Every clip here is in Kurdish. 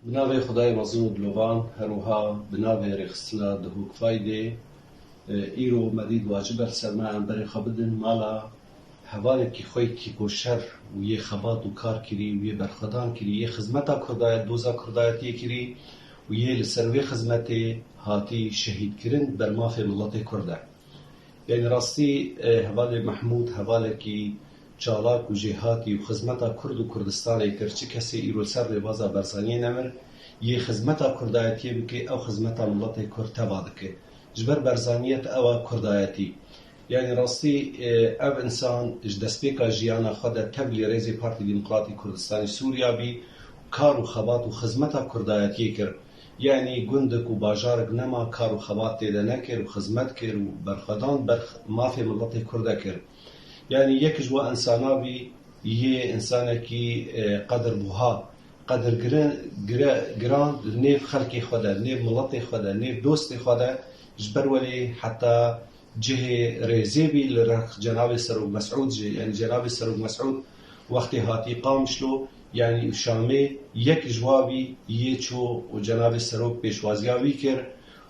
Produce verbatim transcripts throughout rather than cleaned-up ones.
Bi navê Xwedayê mezin û dilovan, her wiha bi navê rêxistina Duhok Faydê, e, îro me dît wacib e li ser me em berê xwe bidin mala hevalekî xwe yekî ku şer û yê xebat û kar kirî û yê berxwedan kirî, yê xizmeta Kurdayet, doza Kurdayetiyê kirî û yê li ser wê xizmetê hatî şehîdkirin ber mafê miletê Kurd e. Yanî rastî, e, hevalê Mehmûd hevalekî çalak û jêhatî û xizmeta Kurd û Kurdistanê kir. Çi kesê îro li ser rêbaza Barzaniyê nemir, yê xizmeta Kurdayetiyê bike, ew xizmeta miletê Kurd teva dike. Ji ber Barzaniyet ew e Kurdayetî. Yanî rastî, e, ev însan ji destpêka jiyana xwe de tevlî rêzê Partî Demokratî Kurdistanî Sûriya bî, kar û xebat û xizmeta Kurdayetiyê kir. Yanî gundek û bajarek nema kar û xebat tê de nekir û xizmet kir û berxwedan ber mafê miletê Kurd de kir. Yanî yek ji wa însana bî, yê însanekî, e, qedir buha, qedir girin, gire-, giran li nêv xelkê xwe de, li nêv miletê xwe de, li nêv dostê xwe de, ji ber welê heta cihê rêzê bî li rex Cenabê Serok Mesûd jî, yanî Cenabê Serok Mesûd wextê hatî Qamişlo, yanî Şamê, yek ji wa bî yê çû û Cenabê Serok pêşwaziya wî kir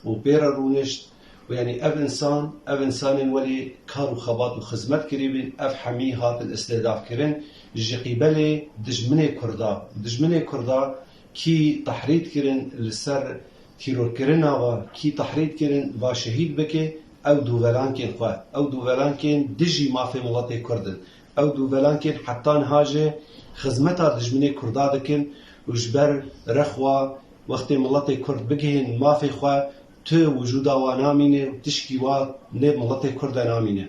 û pê re rûnişt û yanî ev însan, ev însanên welê kar û xebat û xizmet kirîbin, ev hemî hatin îstîhdafkirin ji qîbelê dijminê Kurda. Dijminê Kurda kî tehrîd kirin li ser tîrorkirina ve, kî tehrîd kirin va şehîd bike, ew dûvelankên xwe, ew dûvelankên dijî mafê miletê Kurd in. Ew dûvelankên heta niha jî xizmeta dijminê Kurda dikin û ji ber rexwa wextê miletê Kurd bigihên mafê xwe, tu wicûda wan namîne û tişkî wa nêv miletê Kurd de namîne.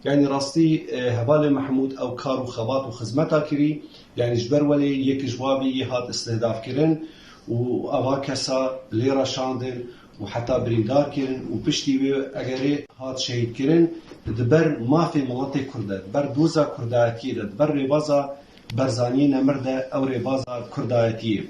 Yanî rastî, e, hevalê Mehmûd ew kar û xebat û xizmeta kirî, yanî ji ber welê yek ji wa bî yê hat îstîhdafkirin û eva kesa lê reşandin û heta birîndar kirin û piştî wê egerê hat şehîdkirin, di ber mafê miletê Kurd de, di ber doza Kurdayetiyê de, di ber rêbaza Barzaniyê nemir de ew rêbaza Kurdayetiyê.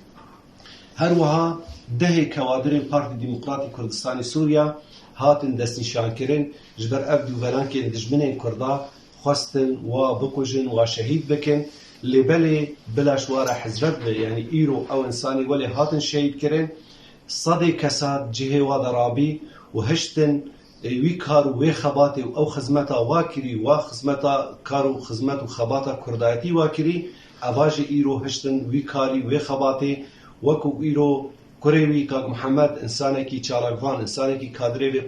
Her wiha dehê kewadirên Partî Demokratî Kurdistanê Sûriya hatin destnîşankirin, ji ber ev dûvelankên dijminên Kurda xwestin wa bikujin, wa şehîd bikin. Lê belê bila ji wa re hizret be, yanî îro ew însanê welê hatin şehîdkirin, sedê kesa cihê wa de rabî û hiştin, e, wî kar û wê xebatê û ew xizmeta wa kirî, wa xizmeta kar û xizmet û xebata Kurdayetî wa kirî, eva jî îro hiştin wî karî, wê xebatê, wekû îro kurê wî Kak Mihemed, însanekî çalakvan, însanekî kadrê vê